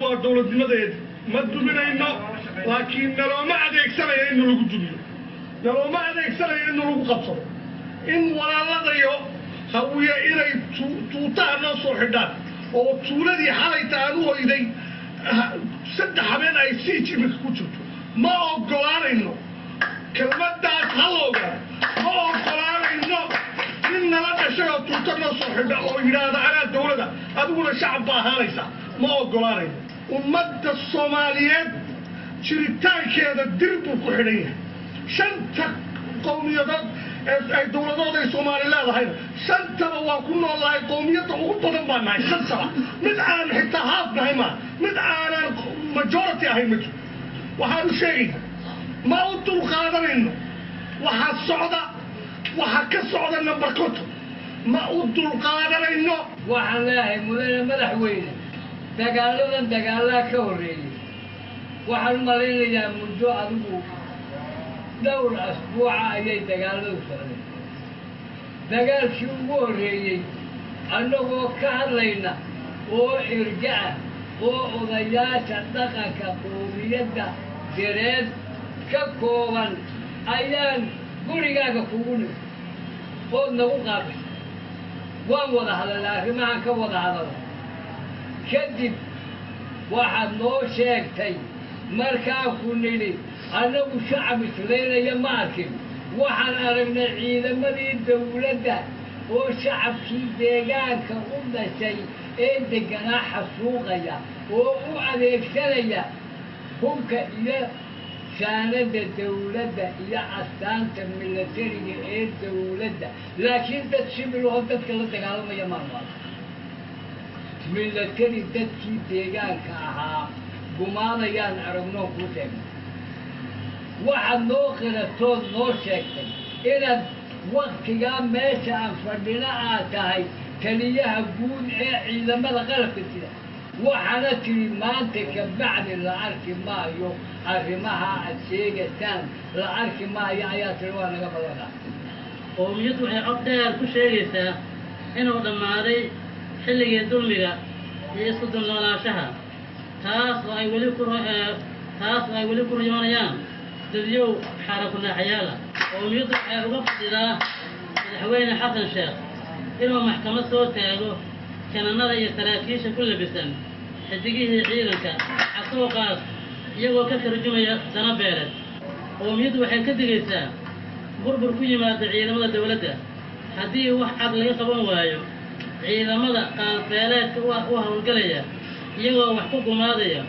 Waa dowladnimadeeda ma duminayno, laakiin nalooma adeegsanayo in lagu dumiyo, nalooma adeegsanayo in lagu qabsado, in walaaladayo Hawiye inay tuutaha noo soo xidhaan oo tuuladii xalayta aan u hoyday 3 habeen ay siij iminka ku jirto. Ma ogolaanayno kelmadaas, ha la ogaado. Ma ogolaanayno nin nala dhashay oo tuuta noo soo xidha oo yidhaahda anaa dowlada, adiguna shacab ba ahaanaysaa. Ma ogolaanayno. Ummadda Soomaaliyeed jiritaankeeda dir buu ku xidhan yahay. Shanta qowmiyadood ay dowladood ay Soomaali leedahayna shantaba waa ku nool nahay. Qowmiyadda ugu badan baa nahay shantaba. Mid aan xitaa haaf nahay maa, mid aanan majority ahayn ma jiro. Waxaanu sheegayna ma u dulqaadanayno waxaa socda, waxaa ka socda Number 50. Ma u dulqaadanayno. Waxaan leeyahay, mudane madaxweyne, dagaaladan dagaalaa ka horreeyey. Waxaan u malaynayaa muddo adigu dhowr asbuuca ayay dagaaladu socdeen. Dagaalkii ugu horreeyey, annagoo ka hadlayna oo erga ah oo odayaasha dhaqanka qoomiyadda Direed ka kooban, ayaan gurigaaga kugu nimi ood nagu qaabisay. Waan wada hadalnay, arrimahan ka wada hadalnay. Kadib waxaad noo sheegtay markaan ku nidhi annagu shacab islaynaya ma arkin, waxaan aragnay ciidamadii dawladda oo shacabkii deegaanka u dhashay ee degganaa xasuuqaya oo u adeegsanaya hubka iyo saanada dawladda iyo astaanta milatariga ee dawladda, laakiin dad sibil oo dadka la dagaalamaya maanu arag, milatari dadkii deegaanka ahaa gumaadayaan aragnoo kuu sheegnay. Waxaad noo qiratood noo sheegtay inaad waktigaa meesha aan fadhina aad tahay taliyaha guud ee ciidamada qalabka jira. Waxaana tidhi maanta ka bacdi la arki maayo arrimaha aad sheegaysaan, la arki maayo ayaa tihi. Waa naga ballanaa. Qowmiyaddu waxay cod dheer ku sheegaysaa inuu dhammaaday xilligii dulmiga iyo isku dulnoolaanshaha, taas oo ay weli ku riyoonayaan dadyow xaara ku-naaxayaala. Qowmiyaddu waxay uga fadhidaa Madaxweyne Xasan Sheekh inuu maxkamad soo taago jananada iyo saraakiisha ku labisan xidigihii ciidanka xasuuqaas, iyagoo ka tarjumaya dana beeleed. Qowmiyaddu waxay ka digaysaa burbur ku yimaada ciidamada dawladda haddii wax cad laga qaban waayo ciidamada qaalbeeleedka u howlgalaya iyagoo wax ku gumaadaya.